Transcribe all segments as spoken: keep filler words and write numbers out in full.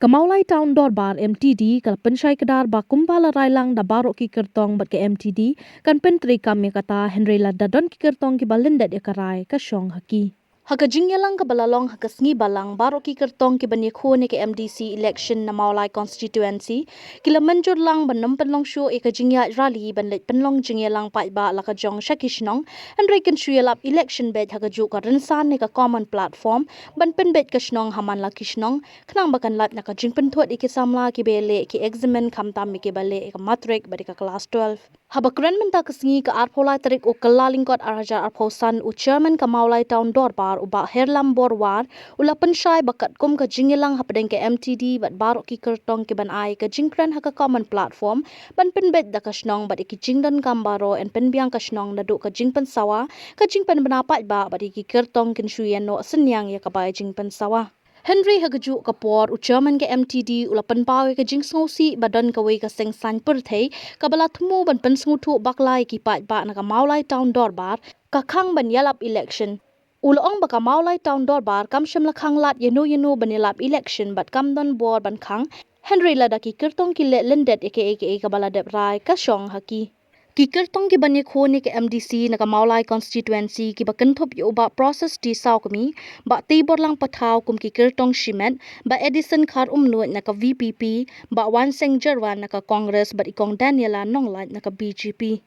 Mawlai Town Dorbar M T D ka la pynshai kdar ba kumba la rai lang da baroh ki kyrtong bad ka M T D kan pyntreikam ïa kata, hynrei lada don ki kyrtong kiba lyndet ïa ka rai ka shong ha ki. Ha ka jingïalang kaba la long ha ka sngi Balang, baroh ki kyrtong kiban ïakhun ïa ka M D C election na Mawlai constituency ki la mynjur lang ban ym pynlong shuh ïa ka jingïaid rally ban leit pynlong jingïalang paidbah la ka jong sha ki shnong, hynrei kin shu ïalap election beit ha kajuh ka rynsan ïa ka common platform ban pynbeit ka shnong ha man la ki shnong, khnang ba kan lait na ka jingpynthut ïa ki samla kiba ïaleh ki examen khamtam ïa kiba leh ïa ka matric bad ïa ka class twelve. Haba kren mynta ka sngi, ka arphew lai tarik u Kyllalyngkot ar hajar arphew san, u chairman ka Mawlai Town Dorbar, u Bah Herlam Borwar, u la pynshai ba katkum ka jingïalang hapdeng ka M T D bad baroh ki kyrtong kiban ai ka jingkren ha ka common platform ban pynbeit da ka shnong bad ïa ki jingdonkam baroh yn pynbiang ka shnong naduh ka jingpynsawa, ka jingpynbna paidbah bad ïa ki kyrtong kin shu ïa noh synñiang ïa ka bai jingpynsawa. Hynrei ha kajuh ka por, u chairman ka M T D u la pynpaw ïa ka jingsngewsih ba don kawei ka seng saiñ pyrthei kaba la thmu ban pynsngewthuh bakla ïa ki paidbah na ka Mawlai Town Dorbar, ka khang ban ïalap election. U la ong ba ka Mawlai Town Dorbar kam shym la khang lad ïano ïano ban ïalap election bad kam don bor ban khang, hynrei lada ki kyrtong ki leh lyndet ïa kaei kaei kaba la dep rai, ka shong ha ki. Ki kyrtong kiban ïakhun ïa ka M D C na ka Mawlai constituency kiba kynthup ïa u Bah Process T Sawkmie, Bah Teiborlang Pathaw kum ki kyrtong shimet, Bah Edison Kharumnuid na ka V P P, Bah Wanseng Jyrwan na ka Congress bad i Kong Daniela Nonglait na ka B J P.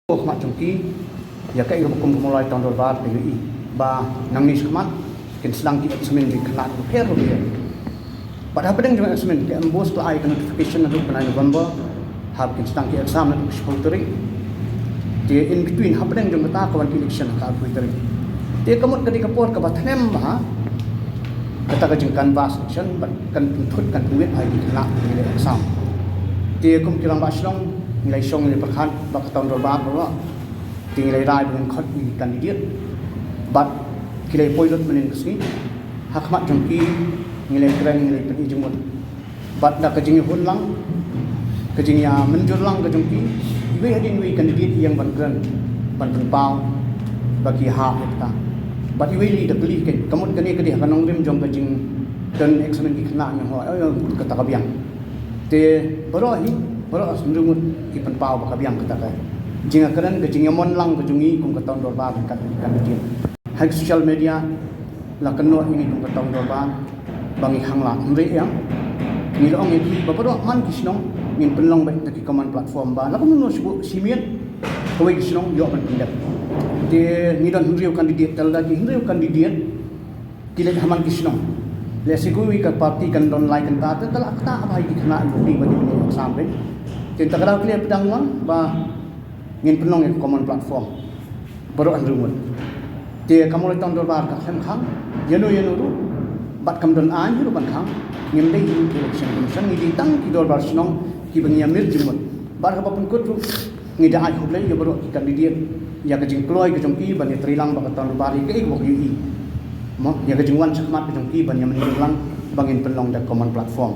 Khmat jong ki ïa kaei kaba kum ka Mawlai Town Dorbar ka ïohi ba nangne shakhmat kin sdang ki examen jingkhynnah bapher bapher. Bad hapdeng jong examen, ka MBOSE ka la ai ka notification naduh u bnai November, haba kin sdang ki exam naduh ka shiphew tarik. Te in between hapdeng jong kata ka wan ka election ha ka arphew tarik. Te ka mut ka dei ka por kaba thngan bha kata ka jing canvass election bad kan pynthut kan pynwit ha ïa ki khynnah ki leh exam. Te kum ki rangbah shnong ngi la ïashong ngi la ïapyrkhat ba ka Town Dorbar ba Te ngi la rai ba ngin khot ïa ki candidate bad ki la poi lut mynnin ka sngi. Ha khmat jong ki ngi la kren, ngi la pyni jingmut bad da ka jingïahun lang, ka jingïamynjur lang ka jong ki, iwei hadien iwei candidate ïeng ban kren, ban pynpaw ba ki hap ïa kata. Bad iwei lei da kylli, ka mut kane ka dei ha ka nongrim jong ka jingdon examen ki khynnah? Nga ong, ïa, kata ka biang. Te baroh hi, baroh hynriew ngut ki pynpaw ba ka biang kata ka jingkren, ka jingïamon lang ka jong ngi kum ka Town Dorbar, ka, ka, ka jing. Ha social media la kynnoh ïa ngi kum ka Town Dorbar ba ngi khang lad, hynrei ïa ngi la ong ïa ki ba baroh man ki shnong ngin pynlong beit da ki common platform ba la kumno shu buh shimet kawei ki shnong ïoh ban pyndep. Te ngi don hynriew candidate, te lada ki hynriew candidate ki leit ha man ki shnong, lehse kawei ka party kan don lai kynta, te ka la ktah bha ïa ki khynnah, ïa ki ba dei ban ïoh exam beit. Te mynta ka daw ki la pdiang lang ba ngin pynlong ïa ka common platform baroh hynriew ngut. Te ka Mawlai Town Dorbar kam shym khang ïano ïano ruh bad kam don aiñ hi ruh ban khang. Ngim dei hi ki election commission, ngi dei tang ki dorbar shnong kiba ngi ïamir jingmut. Bad haba pynkut ruh ngi da ai khublei ïa baroh ki candidate ïa ka jingkloi ka jong ki ban ïatreilang bad ka Town Dorbar ïa kaei kaba ki ïohi. Mo, ïa ka jingwan shakhmat ka jong ki ban ïamynjur lang ba ngin pynlong da common platform.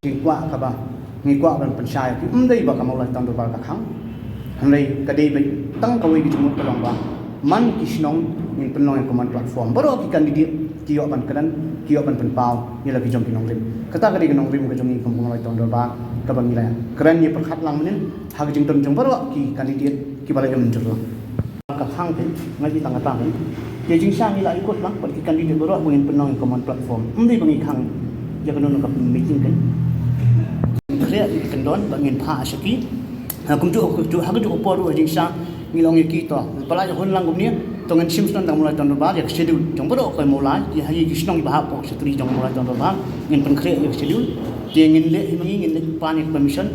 Jingkwah kaba ngi kwah ban pynshai ïa ki, ym dei ba ka Mawlai Town Dorbar ka khang, hynrei ka dei beit tang kawei ka jingmut ka long ba man ki shnong ngin pynlong ïa ka common platform. Baroh ki candidate ki ïoh ban kren, ki ïoh ban pynpaw ïa la ki jong ki nongrim. Kata ka dei ka nongrim ka jong ngi kum ka Mawlai Town Dorbar kaba ngi la kren ïapyrkhat lang mynnin ha ka jingdon jong baroh ki candidate kiba la ïamynjur lang. Ka khang te, nga ji tang kata te. Te jingshisha ngi la ïakut lang bad ki candidate baroh ba ngin pynlong ïa ka common platform. Ym dei ba ngi khang ïa kano kano ka meeting te. Khleh ïa ki kyndon ba ngin phah sha ki. Ha kumjuh, kumjuh, ha kajuh ka por ruh jingshisha ngi la ong ïa ki, to ba la ïahun lang kumne, to ngin shim shuh da ka Mawlai Town Dorbar ïa ka schedule jong baroh ka Mawlai, ïa ha ki shnong kiba hap hapoh ka shatri jong ka Mawlai Town Dorbar ngin pynkhreh ïa ka schedule. Te ngin leh hi ma ngi, ngin leh pan ïa ka permission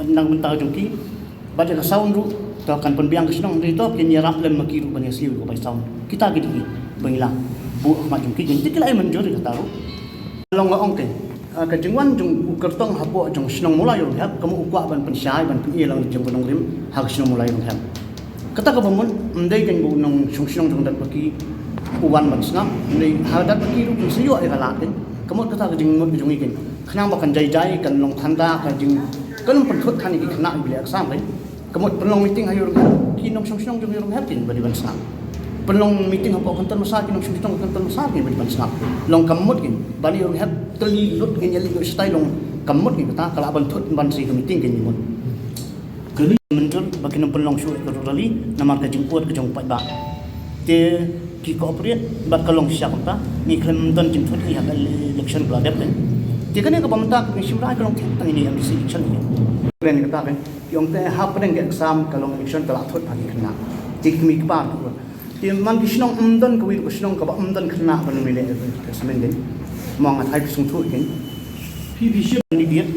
na ka bynta jong ki. Bad ïa ka sound ruh, to kan pynbiang ka shnong, hynrei to kin ïarap lem ma ki ruh ban ïasiew ïa ka bai sound. Kita ki dei kiba ngi la buh ha khmat jong ki, te ki la ai mynjur ïa kata ruh. Long nga ong te, ah, ka jingwan jong u kyrtong hapoh jong shnong Mawlai Ïawrynghep, ka mut u kwah ban pynshai, ban pyni lang jong ka nongrim ha ka shnong Mawlai Ïawrynghep. Kata kaba mut, ym dei kein ba u nongshong shnong jong Datbaki u wan ban sngap, hynrei ha Datbaki ruh kin sa ïoh ïa ka lad kein. Ka mut kata ka jingmut ka jong ngi kein. Khnang ba kan jai jai, kan long khanda, ka jing, kan long pynthut than ïa ki khynnah kiba leh exam kein. Ka mut pynlong meeting ha Ïawrynghep, ki nongshong shnong jong Ïawrynghep kein ba dei ban sngap. Pynlong meeting hapoh Kynton Massar, ki nongshong shnong Kynton Massar, ki ban sngap. Long kam mut ki. Ban ïoh hep tylli lut ki, ïa leit ïoh shatai long kam mut ki kata, ka lah ban thut ban sa ka meeting ki mut. Kali mynta ba ki nang pynlong shuh ka rally namar ka jingput ka jong paidbah. Te ki cooperate bad ka long shisha kumta, ngi khlem don jingthut ïa ka election ba la dep kan. Te kane kaba mynta ka shim rai ka long thik tang ïa ka M D C election kan. Kren kata kan. Ki ong te hapdeng ka exam ka long election ka la thut bha ki khynnah. Te ki kmie ki kpa. Te man ki shnong ym don kawei ka shnong kaba ym don khynnah ban ym leh assessment kan. Mo nga thait ka sngewthuh kan. Phi phi shu candidate.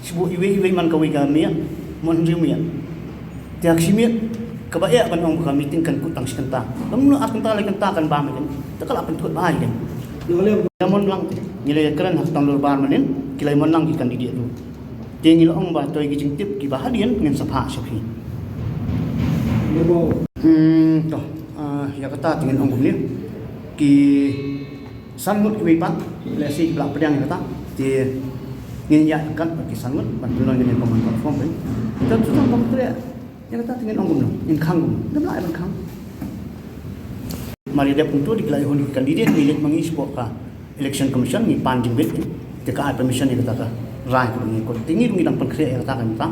Shu iwei iwei man kawei ka miet. Mo hynriew miet. Te ha ka shi miet kaba eh ban ong ba ka meeting kan kut tang shi kynta. Lam no ar kynta lai kynta kan bam kan. Te ka la pynthut bha kan. Ïa mon lang. Ngi la kren ha ka tang lor bar manin ki la mon lang ki candidate ruh. Te ngi la ong ba to ïa ki jingtip kiba hadien ngin sa phah sha phi. Hmm, to, ah, ïa kata te ngin ong kumne. Ki san ngut kiwei pat, lehse ki la pdiang ïa kata. Te ngin ïa kat ki san ngut ban pynlong ïa kane ka common platform kan. Te tu tang pom tre. Ïa kata te ngin ong kumno, ngin khang kumno. Ngim lah ban khang. Mar ïa dep kumto, dei ki la ïoh ki candidate, ngi leit ma ngi shapoh ka Election Commission, ngi pan jingbit, te ka ai permission ïa kata ka rai kaba ngi kut. Te ngi ruh ngi dang pynkhreh ïa kata ka mynta.